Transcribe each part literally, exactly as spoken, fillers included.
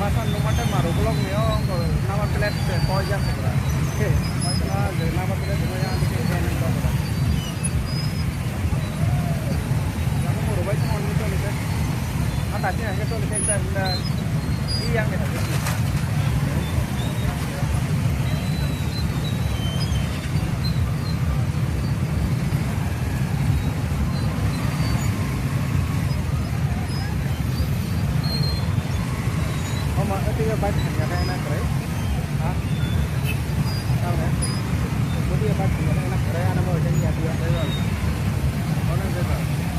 Asan nungmate maru bolong ni o number plate se koi jak se bra. Koi kena je number plate se koi yang dikhe kena nang kok bra. Yang maru bai tong ni tong ni se. Ata se yang ke tong ni se ta hinda. I yang ni. Omo, o twi o bike thangya khe na kwrwi. Ha? Tamo? O twi o bike thangya khe na kwrwi, ano bo hwnkhe ya twi o.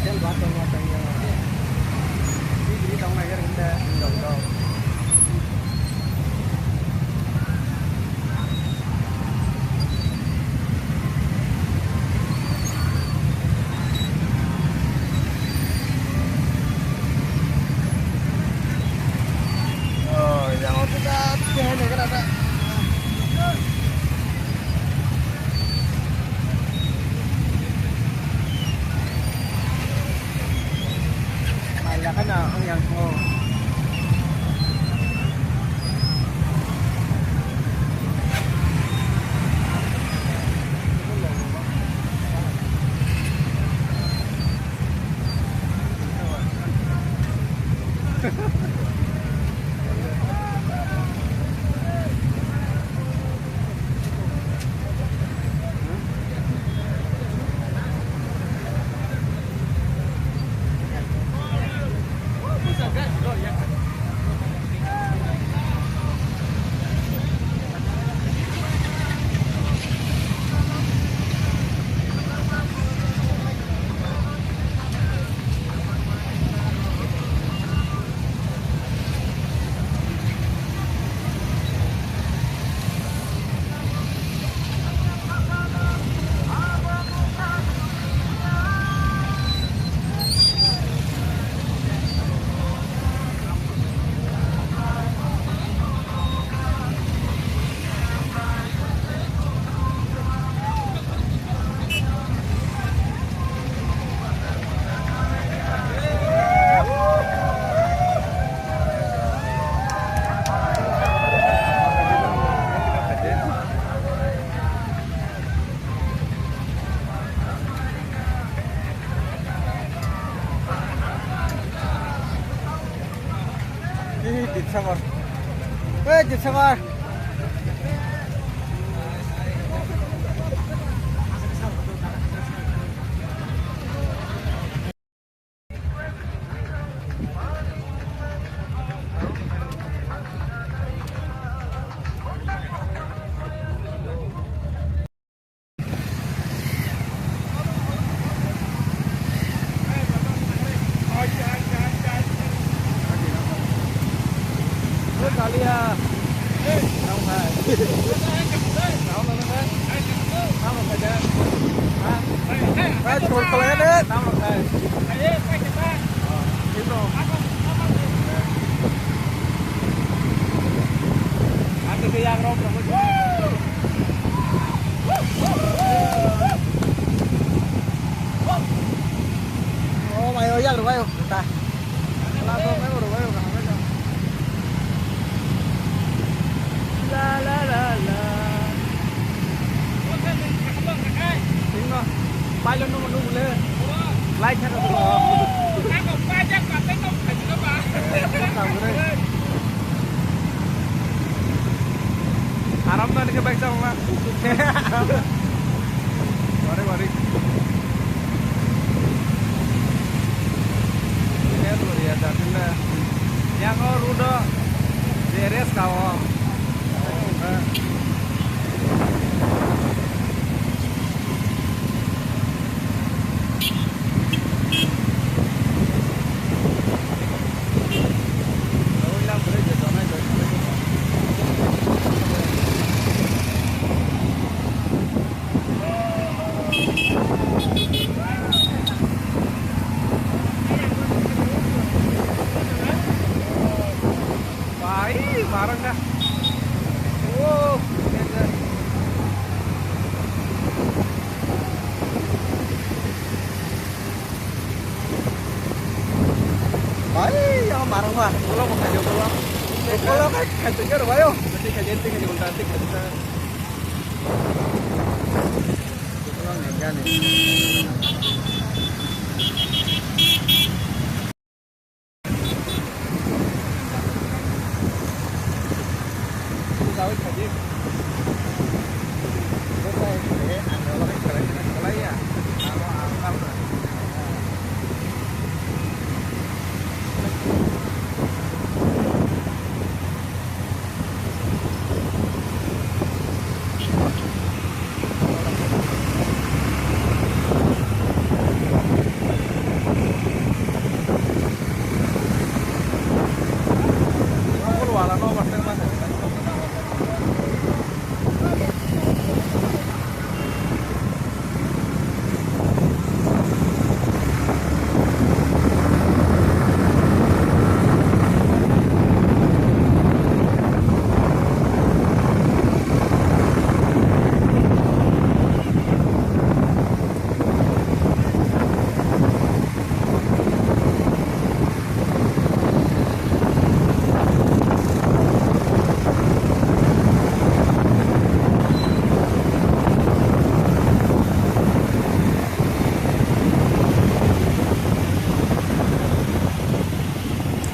Tel ba tong ba tong ya. Bigri tong nai khe hwnkhe dong dong. Oh, yang itu dah, dia ini kena dah. Maila kheno wng yang tongo. Ei, Dipsakar. Ei, Dipsakar. Oh, mayo yak rwbaio ta. La la la la. Tingno. Pailo nungo nungo le. Lai thaka ko. Aram na ke baik sama. Wari wari. Ini tuh ya, tapi lah. Yang oh rudo. Beres kau. Bai, barang dah. Oh, bai, yang barang mah, belum mau kerja belum. Kalau kan kacangnya ada bayo. Nanti kajian, nanti kajian, nanti kajian. Kalau nggak nih.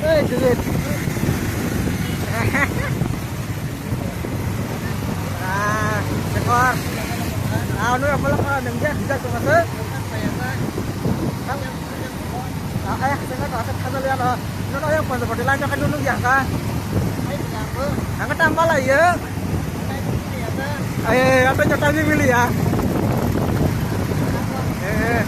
Hey, Judith. Ah, Sekor. Ah, anu apa lah, ah, nengja, bisa tuh, Mas. Ah, eh, saya nggak tahu, saya lihat, ah. Ini tuh yang pondok di lain, kan dulu ya, kan? Angkat tambah lah, ya. Eh, apa nyata ini milih, ya? Eh, eh.